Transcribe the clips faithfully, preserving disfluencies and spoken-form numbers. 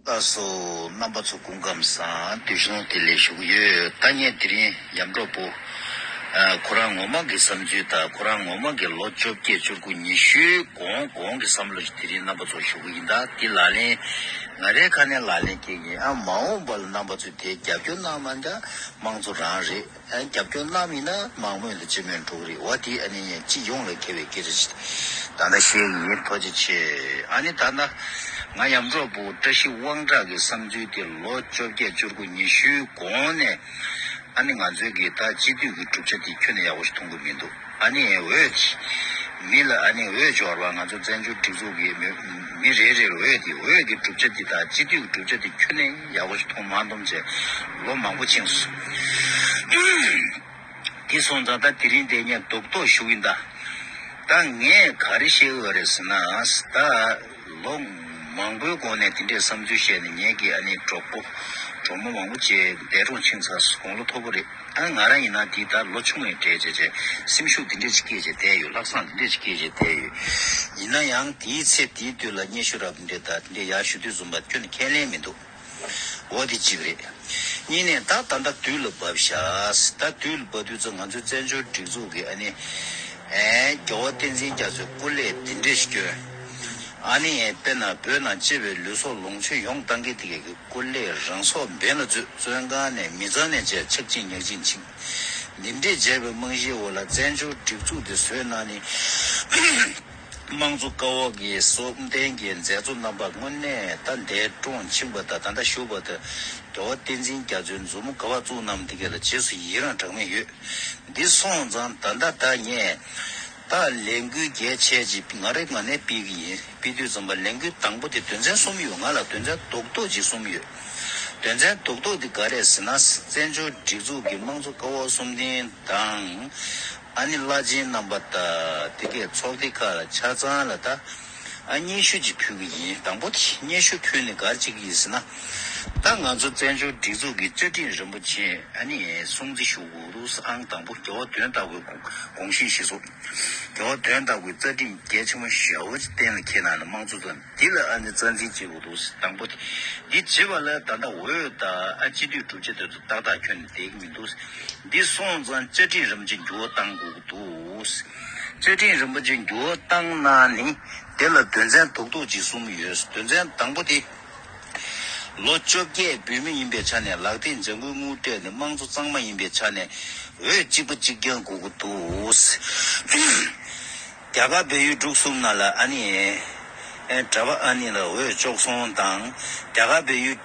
ལགས་སོ། རྣམ་པ་ཚོ་སྐུ་ཁམས་བཟང་། དུས་གསུམ་བདེ་ལེགས་ཞུ་གི་ཡོད། ད་ངས་དེ་རིང་ཡམ་གྲོགས་པོ། ཨ། ཁོ་རང་ངོ་མ་གི་བསམ་ཚུལ་དང་ཁོ་རང་ངོ་མ་གི་ལོ་བཅོ་བརྒྱད་བཅུ་དགུ་ཉི་ཤུའི་གོང་གོང་གི་བསམ་བློ་ཞིག་དེ་རིང་རྣམ་པ་ཚོར་ཞུ་གི་ཡིན། ད་འདི་ལག་ལེན་ང་རའི་ཁ་ནས་ལག་ལེན་སྐྱེལ་གི་ཡིན། ཨ། མ་འོངས་པ་ལ་རྣམ་པ་ཚོས་དེ་རྒྱབ་སྐྱོར་གནང་མ་འདྲ་དམངས་གཙོ་རང་རེད། ཨ། རྒྱབ་སྐྱོར་གནང་མིན་ན་མང་མོས་ལ་སྤྱི་མོས་འགྲོ་གི་རེད། འོ་དེ་ཨ་ནི་སྤྱི་ཡོངས་ལ་ཁེལ་བའི་སྐད་ཆ་ཞིག་ད་ལྟ་བཤད་ཀྱི་ཡིན། ཐུགས་རྗེ་ཆེ། ཨ་ནི་ད་ལྟ་ང་ཡམ་གྲོགས་པོ་བཀྲ་ཤིས་དབང་གྲགས་ཀྱི་བསམ་ཚུལ་དེ་ལོ་བཅོ་བརྒྱད་བཅུ་དགུ་ཉི་ཤུའི་གོང་ནས་ཨ་ནི་ང་ཚོའི་གི་ད་སྤྱི་འཐུས་ཀྱི་གྲུབ་ཆ་དེ་ཁྱོན་ནས་ཡག་པོ་ཞིག་མཐོང་གི་མི་འདུག་ཨ་ནི་འོས་མི་ལ་ཨ་ནི་འོས་སྦྱོར་བ་ང་ཚོ་བཙན་བྱོལ་སྒྲིག་འཛུགས་ཀྱི་མི་མི་རེ་རེར་འོས་དེ་འོས་ཀྱི་གྲུབ་ཆ་དེ་དང་སྤྱི་འཐུས་ཀྱི་གྲུབ་ཆ་དེ་ཁྱོན་ནས་ཡག་པོ་ཞིག་མཐོང་མ་མཐོང་བྱས་ལོ་མང་པོ་ཕྱིན་སོང་། དེ་སོང་ཙང་ད་དེ་རིང་དེ་ངས་རྡོག་རྡོག་ཞུ་གི་ཡིན། ད་ད་ངས་ག་རེ་བཤད་ཡོད་རེད་ཟེར་ན། ད་ལོ་མང་པོའི་གོང་ནས་དེ་འདྲའི་བསམ་ཚུལ་བཤད་ནས་ངེད་ཀྱི་ཨ་ནི་གྲོགས་པོ་གྲོགས་མོ་མང་པོ་བྱས་འདས་གྲོངས་ཕྱིན་ཚར་སོང་། དགུང་ལོ་མཐོ་པོ་རེད། ཨ། ང་རང་ཡིན་ན་དེ་ལྟར་ལོ་ཆུང་བའི་གྲས་བྱས་བྱས་སེམས་ཤུགས་དེ་འདྲས་ཅིག་སྐྱེས་བྱས་བསྡད་ཡོད། ལྷག་བསམ་དེ་འདྲས་ཅིག་སྐྱེས་བྱས་བསྡད་ཡོད། ཡིན་ན་ཡང་དེའི་ཚེ་དེའི་དུས་ལ་སྙན་ཞུ་རབ་འདྲས་དང་དེ་འདྲས་ཡར་ཞུ་དུས་བཟུང་བ་ཁྱོན་ནས་ཁས་ལེན་མི་འདུག་འོ་དེ་གཅིག་རེད། གཉིས་ནས་ད་ད་ལྟ་དུས་ལ་བབས་ཤག་ད་དུས་ལ་བབས་དུས་ཙང་ང་ཚོའི་བཙན་བྱོལ་སྒྲིག་འཛུགས་ཀྱི་ཨ་ནི། ཨེ། རྒྱལ་བ་བསྟན་འཛིན་རྒྱ་མཚོའི་སྐུ་ལས་དེ་འདྲས་ཤིག་བསྐྱོན། ཨ་ནི་དཔེར་ན་བོད་ནང་གཅེས་པའི་ལུས་སྲོག་ལོངས་སྤྱོད་ཡོངས་བཏང་མཁན་དེ་གའི་སྐུ་ལས་རང་སྲོག་འབེན་ལ་འཛུལ། བཙོན་ཁང་ནས་མི་ཚང་ནས་བཅས་ཆག་ཅིང་ཉག་ཅིང་ཕྱིན། འདི་འདྲས་བྱས་པའི་རྨང་གཞིའི་འོག་ལ་བཙན་བྱོལ་སྒྲིག་འཛུགས་དེ་བཟོས་གནང་ནས་དམངས་གཙོ་ཀ་བ་གི་སྲོག་ལྡན་གྱི་མཛད་གཙོ་རྣམ་པ་དངོས་གནས་ད་འདས་གྲོངས་ཕྱིན་པ་དང་ད་ལྟ་བཞུགས་པ་དང་རྒྱལ་བ་བསྟན་འཛིན་རྒྱ་མཚོའི་མཛུབ་མོ་ག་པར་བཙུགས་གནང་དེ་ག་ལ་རྗེས་སུ་ཡི་རང་གྲངས་མེད་ཡོད། འདི་སོང་ཙང་ད་ལྟ་ད་ངས་ད་ལས་འགུལ་རྒྱ་ཆེ་ཅིག་ང་རའི་ངོས་ནས་སྤེལ་གྱི་ཡིན། སྤེལ་དུས་ཙམ་པ་ལས་འགུལ་དང་པོ་དེ་དོན་ཚན་གསུམ་ཡོད། ང་ལ་དོན་ཚན་རྡོག་རྡོག་ཅིག་གསུམ་ཡོད། དོན་ཚན་རྡོག་རྡོག་དེ་ག་རེ་ཟེར་ན། བཙན་བྱོལ་སྒྲིག་འཛུགས་ཀྱི་དམངས་གཙོ་ཀ་བ་གསུམ་ལྡན་དང་། ཨ་ནི་བླ་ཆེན་རྣམ་པ་དང་དེ་གའི་ཚོགས་སྡེ་ཁག་ལ་ཆ་ཚང་ལ་ད་ཨ་སྙན་ཞུ་ཅིག་ཕུལ་གྱི་ཡིན། དང་པོ་དེ་སྙན་ཞུ་ཕུལ་ནས་ག་རེ་བྱེད་ཀྱི་ཡིན་ཟེར་ན། ད་ང་ཚོ་བཙན་བྱོལ་སྒྲིག་འཛུགས་ཀྱི་བཅའ་ཁྲིམས་རིན་པོ་ཆེ་ཨ་ནི་སྲུང་བརྩི་ཞུ་དགོས་འདུག་ཨང་དང་པོ་རྒྱལ་བ་དོན་དག་པོའི་དགོངས་གཞི་གཞིར་བཟུང་། རྒྱལ་བ་དོན་དག་པོའི་རྩ་ཁྲིམས་གལ་ཆེན་པོ་ཞེ་པོ་ཅིག་གཏན་ལ་འཁེལ་གནང་ནས་དམངས་གཙོ་དང་འདི་ལ་ཨ་ནི་རྩ་འཛིན་བྱེད་དགོས་འདུག་དང་པོ་དེ། འདི་བྱེད་པ་ལ་ད་ལྟ་འོས་དང་ཨ་སྤྱི་འཐུས་གྲུབ་ཆ་དེ་ཚོ་ཏག་ཏག་ཁྱོན་ནས་བསྡད་ཀྱི་མི་འདུག་འདི་སོང་ཙང་བཅའ་ཁྲིམས་རིན་པོ་ཆེ་འགྱུར་བ་གཏང་དགོས་ཀྱི་འདུག་བཅའ་ཁྲིམས་རིན་པོ་ཆེ་འགྱུར་བ་བཏང་གནང་ནི་དེ་ལ་དོན་ཚན་རྡོག་རྡོག་ཅིག་གསུམ་ཡོད། དོན་ཚན་དང་པོ་དེ། ལོ་བཅོ་བརྒྱད་བོད་མི་ཡིན་པའི་ཆ་ནས་ལག་དེབ་འཇང་གུ་དངུལ་སྤྲད་ནས་དམངས་གཙོ་གཙང་མ་ཡིན་པའི་ཆ་ནས་འོས་གཅིག་པ་གཅིག་རྐྱང་དགོས་ཀྱི་འདུག་རྒྱ་གར་བལ་ཡུལ་འབྲུག་གསུམ་ནང་ལ་ཨ་ནི། ཨེ། གྲྭ་པ་ཨ་ནི་ལ་འོས་བཅོ་ལྔ་དང་། རྒྱ་གར་བལ་ཡུལ་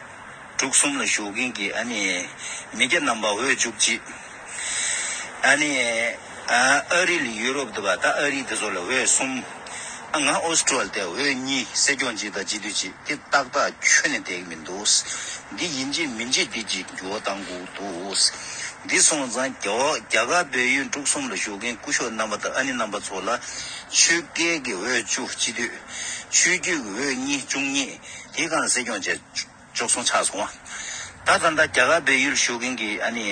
འབྲུག་གསུམ་ལ་བཞུགས་མཁན་གྱི་ཨ་ནི་མི་སྐྱ་རྣམ་པ་འོས་བཅུ་གཅིག་ཨ་ནི། ཨ། ཨ་རི་ལ་ཡུ་རོབ་འདི་པ་ད་ཨ་རི་འདི་ཚོ་ལ་འོས་གསུམ། ཨ། ང་ཨོ་སི་ཀྲོ་ལ་དེ་འོས་གཉིས། སྲིད་སྐྱོང་གཅིག་དང་སྤྱི་འཐུས་གཅིག་དེ་ཏག་ཏག་ཁྱོན་ནས་བསྡད་ཀྱི་མི་འདུག་འདི་ཡིན་གཅིག་མིན་གཅིག་འདི་གཅིག་འགྱུར་བ་གཏང་དགོས་འདུག་འདི་སོང་ཙང་རྒྱ་བ་རྒྱ་གར་བལ་ཡུལ་འབྲུག་གསུམ་ལ་བཞུགས་མཁན་སྐུ་ཞབས་རྣམ་པ་དང་ཨ་ནེ་རྣམ་པ་ཚོ་ལ་ཆོས་སྐལ་གྱི་འོས་བཅུ་སྤྱི་འཐུས། ཆོས་བརྒྱུད་ཀྱི་འོས་གཉིས་བཅུ་གཉིས། དེའི་སྒང་ལ་སྲིད་སྐྱོང་བཅས་བཅུ་གསུམ་ཆགས་སོང་བ། ད་ད་ལྟ་རྒྱ་གར་བལ་ཡུལ་བཞུགས་མཁན་གྱི་ཨ་ནི་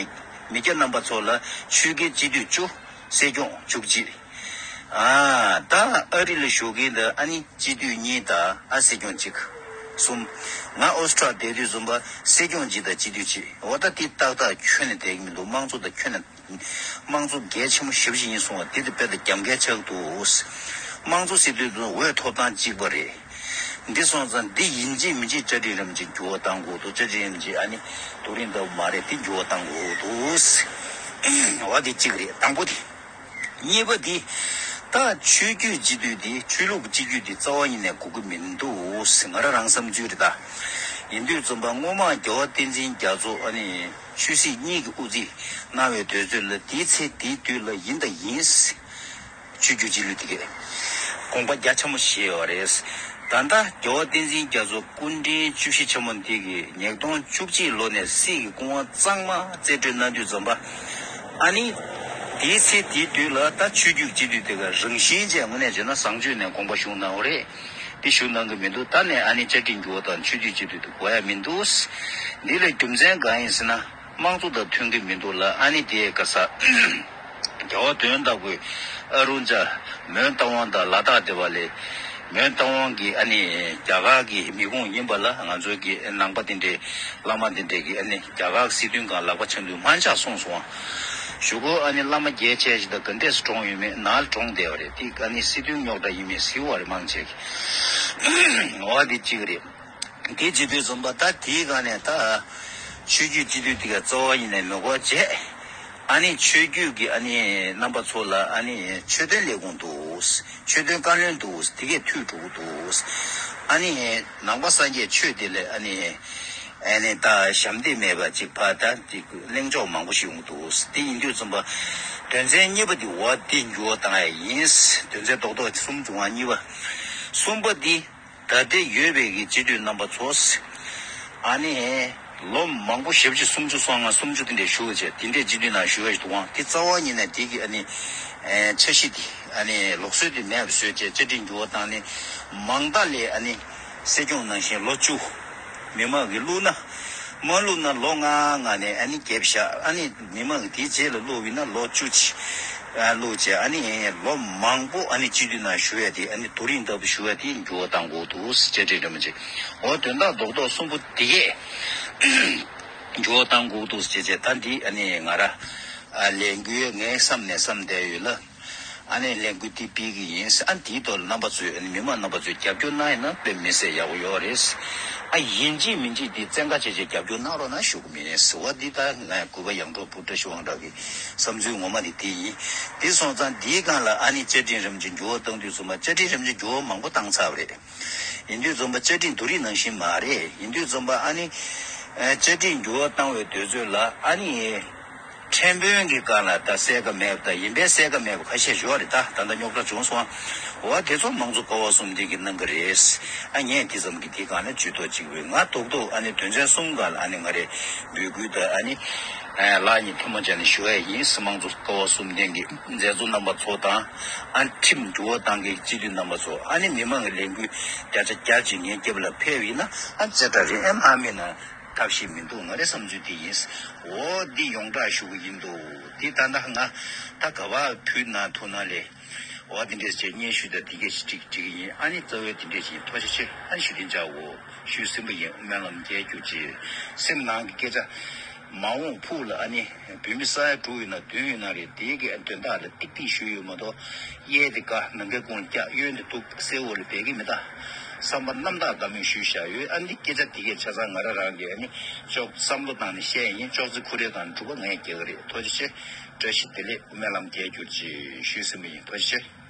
མི་སྐྱ་རྣམ་པ་ཚོ་ལ་ཆོས་སྐལ་སྤྱི་འཐུས་བཅུ། སྲིད་སྐྱོང་བཅུ་གཅིག་ཨ། ད་ཨ་རི་ལ་བཞུགས་མཁན་དེ་ཨ་ནི་སྤྱི་འཐུས་གཉིས་དང་ཨ་སྲིད་སྐྱོང་གཅིག་གསུམ། ང་ཨོ་སི་ཀྲོ་ལ་བསྡད་དུས་ཙམ་པ་སྲིད་སྐྱོང་གཅིག་དང་སྤྱི་འཐུས་གཅིག་འོ་ད་དེ་ཏག་ཏག་ཁྱོན་ནས་བསྡད་ཀྱི་མི་འདུག་དམངས་གཙོ་དང་ཁྱོན་ནས། དམངས་གཙོ་གལ་ཆེན་པོ་ཞེ་པོ་ཅིག་ཡིན་གསུངས་པ་དེ་དེ་དཔེ་དང་རྒྱབ་འགལ་ཆགས་འདུག་དམངས་གཙོ་ཟེར་དུས་འདི་འོས་ཐོབ་ཐང་གཅིག་པ་རེད། འདི་སོང་ཙང་འདི་ཡིན་གཅིག་མིན་གཅིག་བཅའ་ཁྲིམས་རིམ་གཅིག་འགྱུར་བ་གཏང་དགོས་འདུག་བཅའ་ཁྲིམས་རིམ་གཅིག་ཨ་ནི་དུས་རིང་ལྟ་བུ་མ་རེད། འདི་འགྱུར་བ་གཏང་དགོས་འདུག་འོ་དེ་གཅིག་རེད། དང་པོ་དེ། གཉིས་པ་དེ། ད་ཆོས་བརྒྱུད་སྤྱི་འཐུས་དེ་ཆོས་ལུགས་སྤྱི་འཐུས་དེ་རྩ་བ་ཉིད་ནས་དགོས་ཀྱི་མི་འདུག་ང་རང་རང་བསམ་ཚུལ་རེད་ད། ཡིན་དུས་ཙམ་པ་སྔོན་མ་རྒྱལ་བ་བསྟན་འཛིན་རྒྱ་མཚོ་ཨ་ནི། ཆོས་སྲིད་གཉིས་ཀྱི་དབུ་ཁྲིད་གནང་བའི་དུས་ཚོད་ལ་དེའི་ཚེ་དེའི་དུས་ལ་ཡིན་དང་ཡིན། ཆོས་བརྒྱུད་སྤྱི་འཐུས་དེ་གས་དགོངས་པ་རྒྱ་ཆེན་པོ་བཞེས་ཡོད་རེད། ད་ལྟ་རྒྱལ་བ་བསྟན་འཛིན་རྒྱ་མཚོ་སྐུ་ཕྲེང་བཅུ་བཞི་ཆེན་མོ་འདི་གིས་ཉིས་སྟོང་བཅུ་གཅིག་ལོ་ནས་སྲིད་ཀྱི་སྐུ་དབང་གཙང་མ་རྩིས་སྤྲོད་གནང་དུས་ཙམ་པ། ཨ་ནི། དེའི་ཚེ་དེའི་དུས་ལ་ད་ཆོས་བརྒྱུད་སྤྱི་འཐུས་དེ་ག་རང་བཞིན་བྱས་དངོས་གནས་བྱས་ན་བཟང་སྤྱོད་ནས་དགོངས་པ་ཞུ་གནང་བ་རེད། དེ་ཞུ་གནང་གི་མི་འདུག་ད་ནས་ཨ་ནི་བཅའ་ཁྲིམས་འགྱུར་བ་དང་ཆོས་བརྒྱུད་སྤྱི་འཐུས་དེ་དགོས་ཡ་མི་འདུག་འདི་ལ་རྒྱུ་མཚན་གང་ཡིན་ཟེར་ན། དམངས་གཙོ་དང་མཐུན་གྱི་མི་འདུག་ལ། ཨ་ནི་དེའི་ག་ས། རྒྱལ་བ་དོན་དག་པོའི་ཨ་རུ་ཛ། མོན་རྟ་དབང་དང་ལ་དྭགས་སྡེ་བ་ལས། མོན་རྟ་དབང་གི་ཨ་ནི་རྒྱ་གར་གྱི་མི་ཁུངས་ཡིན་པ་ལ། ང་ཚོའི་གི་ནང་པ་དེ་འདྲའི་བླ་མ་དེ་འདྲས་ཀྱིས་ཨ་ནི་རྒྱ་གར་གྱི་སྲིད་དོན་སྒང་ལག་པ་འཆང་དུས་མང་ཆེ་བ་གསུངས་སོང་བ། གཞུག་གུ་ཨ་ནི་བླ་མ་རྒྱལ་ཆེ་ཞིག་དང་ག་འདྲས་སུ་གྲོངས་ཡོད་མེད། ནཱ་ལ་གྲོངས་བསྡད་པ་རེད། དེ་ཨ་ནི་སྲིད་དོན་རྙོག་དྲ་ཡིན་མིན་གཟིགས་པ་རེད། མང་ཆེ་གིས། འོ་དེ་གཅིག་རེད། དེ་བྱེད་དུས་ཙམ་པ་ད་དེའི་སྒང་ནས་ད་ཆོས་བརྒྱུད་སྤྱི་འཐུས་དེ་ག་རྩ་བ་ཉིད་ནས་མི་དགོས་བྱས། ཨ་ནི་ཆོས་བརྒྱུད་ཀྱི་ཨ་ནི་རྣམ་པ་ཚོ་ལ་ཨ་ནི་ཆོས་དོན་ལས་ཁུངས་འདུག། ཆོས་དོན་བཀའ་བློན་འདུག། དེ་གས་མཐུད་འགྲོ་གི་འདུག། ཨ་ནི་ནང་པ་སངས་རྒྱས་ཆོས་དེ་ལ་ཨ་ནི་ཨ་ནི་ད་ཞབས་འདེགས་མེད་པ་ཅིག་ཕར་ད་ཅིག་གླེང་ཕྱོགས་མང་པོ་ཞིག་ཡོང་གི་འདུག། དེ་ཡིན་དུས་ཙམ་པ་དོན་ཚན་གཉིས་པ་དེ་འོ་དེ་འགྱུར་བ་བཏང་ཡ་ཡིན། དོན་ཚན་རྡོག་རྡོག་གསུམ་བྱུང་བ་གཉིས་པ། གསུམ་པ་དེ། ད་ལྟ་ཡོད་པའི་གི་སྤྱི་འཐུས་རྣམ་པ་ཚོ། ཨ་ནི་ལོ་མང་པོ་ཞེ་པོ་ཅིག་སུམ་ཅུ་སོ་ལྔ་སུམ་ཅུ་དེ་འདྲའི་བཞུགས་བྱས། དེ་འདྲའི་སྤྱི་འཐུས་ནང་བཞུགས་ཡ་ཞིག་འདུག་ཨང་། དེ་རྩ་བ་ཉིད་ནས་དེ་གི་ཨ་ནི་འཆར་གཞི་དེ་ཨ་ནི་ལུགས་སྲོལ་དེ་མེད་པ་བཟོས་བྱས། བཅའ་ཁྲིམས་འགྱུར་བ་བཏང་ནས་མང་མཐའ་ལས་ཨ་ནི་སྲིད་སྐྱོང་ནང་བཞིན་ལོ་བཅུ། མི་མང་གིས་བླུགས་ན། མ་བླུགས་ན་ལོ་ལྔ་ལྔ་ནས་ཨ་ནི་བརྒྱབ་བཞག། ཨ་ནི་མི་མང་གིས་དེའི་རྗེས་ལ་བླུགས་པ་ཡིན་ན་ལོ་བཅུ་ཅིག་ཨ་བླུགས་བྱས། ཨ་ནི་ལོ་མང་པོ་ཨ་ནི་སྤྱི་འཐུས་ནང་བཞུགས་ཡ་དེ། ཨ་ནི་རྡོ་རིང་ལྟ་བུ་བཞུགས་ཡ་དེ་འགྱུར་བ་བཏང་དགོས་འདུག། བཅའ་ཁྲིམས་རིམ་བྱེད། འོ་དོན་དག་རྡོག་རྡོག་གསུམ་པོ་དེ་གས་འགྱུར་བ་བཏང་དགོས་འདུག་ཟེར་བྱས། ད་འདི་ཨ་ནི་ང་ར་ཨ་ལས་འགུལ་ངའི་བསམ་ནས་བསམ་བསྡད་ཡོད་ལ། ཨ་ནི་ལས་འགུལ་འདི་སྤེལ་གི་ཡིན། ཨ་ནི་དེའི་ཐོག་ལ་རྣམ་པ་ཚོས། ཨ་ནི་མི་མང་རྣམ་པ་ཚོས་རྒྱབ་སྐྱོར་གནང་ཡིན་ན་དཔེ་མི་སྲིད་ཡག་པོ་ཡོད་རེད། ཨ་ཡིན་གཅིག་མིན་གཅིག་འདི་བཙན་བཀའ་བྱས་བྱས་རྒྱབ་སྐྱོར་གནང་རོགས་གནང་ཞུ་གི་མིན་ཟེར་བ་འདི། ད་ང་གུས་པ་ཡང་སྤྲུལ་བུ་བཀྲ་ཤིས་དབང་གྲགས་ཀྱི་བསམ་ཚུལ་ངོ་མ་དེ་དེ་ཡིན། དེ་སོང་ཙང་འདིའི་སྒང་ལ་ཨ་ནི་བཅའ་ཁྲིམས་རིམ་བྱེད་འགྱུར་བ་བཏང་དུས་ཙམ་པ། བཅའ་ཁྲིམས་རིམ་བྱེད་འགྱུར་བ་མང་པོ་བཏང་ཚར་བ་རེད། ཡིན་དུས་ཙམ་པ་བཅའ་ཁྲིམས་རྡོ་རིང་ནང་བཞིན་མ་རེད། ཡིན་དུས་ཙམ་པ་ཨ་ནི་ཨ་བཅའ་ཁྲིམས་འགྱུར་བ་བཏང་བའི་དུས་ཚོད་ལ་ཨ་ནི་ཕྲན་བུ་གི་སྒང་ལ་ད་གསལ་ཁ་མེད་པ་དང་། ཡིན་པས་གསལ་ཁ་མེད་པ་ཁ་ཤས་ཡོད་རེད། ད་ད་ལྟ་རྙོག་དྲ་བྱུང་སོང་། འོ་དེ་ཚོ་མང་གཙོ་ཀ་བ་གསུམ་ལྡན་གྱིས་གནང་གི་རེད། ཨ་ངས་དེ་ཙམ་གྱིས་དེའི་སྒང་ལ་ཇུས་གཏོགས་གཅིག་པུས། ང་རྡོག་རྡོག་ཨ་ནི་དོན་ཚན་གསུམ་སྒང་ལ་ཨ་ནི་ང་རས་འབོད་སྐུལ་དང་། ཨ་ནི་ཨ་ལག་གཉིས་ཐལ་མོ་སྦྱར་ནས་ཞུ་ཡ་ཡིན། མང་གཙོ་ཀ་བ་གསུམ་ལྡན་གྱི་མཛད་གཙོ་རྣམ་པ་ཚོ་དང་། ཨ་ཁྲིམས་འགྱུར་བ་བཏང་མཁན་སྤྱི་འཐུས་རྣམ་པ་ཚོ། ཨ་ནི་མི་མང་གི་ལས་འགུལ་བརྒྱ་ཆ་བརྒྱ་ཅིག་ངའི་རྒྱབ་ལ་ཕེབས་ཡིན་ན། ཨ་ཙེ་ཏྲ་རེད། ཨེ་མ་མེད་ན་ཐབས་ཤེས་མི་འདུག། ང་རའི་བསམ་ཚུལ་དེ་ཡིན། འོ་འདི་ཡོངས་གྲགས་ཞུ་གི་ཡིན་འདུག། འདི་ད་ལྟ་ང་ད་ག་པར་ཕུལ་གནང་ཐུབ་ན་ལས། འོ་དེ་འདྲས་བྱས་སྙན་ཞུ་དང་དེ་གས་ཤིག་འགྲིག་འགྲིག་གི་ཡིན། ཨ་ནི་རྩ་བའི་དེ་འདྲས་ཞིག་ཡིན། ཐུགས་རྗེ་ཆེ། ཨ་ནི་ཞུ་རིན་ཆག་འོ་ཞུས་ཟིན་པ་ཡིན། སྨོན་ལམ་རྒྱས་གྱུར་ཅིག། སེམས་ནང་གི་སྐད་ཆ། མ་འོངས་ཕུགས་ལ་ཨ་ནི་བོད་མི་ས་ཡ་དྲུག་ཡོད་ན་བདུན་ཡོད་ན་རེད། དེ་གའི་དོན་དག་ལ་ཏིག་ཏིག་ཞུས་ཡོད་མ་གཏོགས། གཡས་དེ་དཀར་ནམ་མཁའི་ཀུན་བཀྱག། གཡོན་དེ་སྡུག་གསལ་བོ་ལ་བས་ཀྱི་མི་གདའ། བསམ་པ་རྣམ་དག་བཀའ་མོལ་ཞུས་བཞག་ཡོད། ཨ་ནི་སྐད་ཆ་དེ་གས་ཆ་ཚང་ང་རང་རང་གིས་ཨ་ནི་ཅོག་བསམ་བློ་བཏང་ནས་བཤད་ཡིན། ཅོག་ཙེ་ཁུ་རའི་སྒང་གྲུབ་པ་ངས་རྒྱག་གི་རེད། ཐུགས་རྗེ་ཆེ། བཀྲ་ཤིས་བདེ་ལེགས། སྨོན་ལམ་རྒྱས་གྱུར་ཅིག་ཞུས་ཟིན་པ་ཡིན། ཐུགས་རྗེ་ཆེ།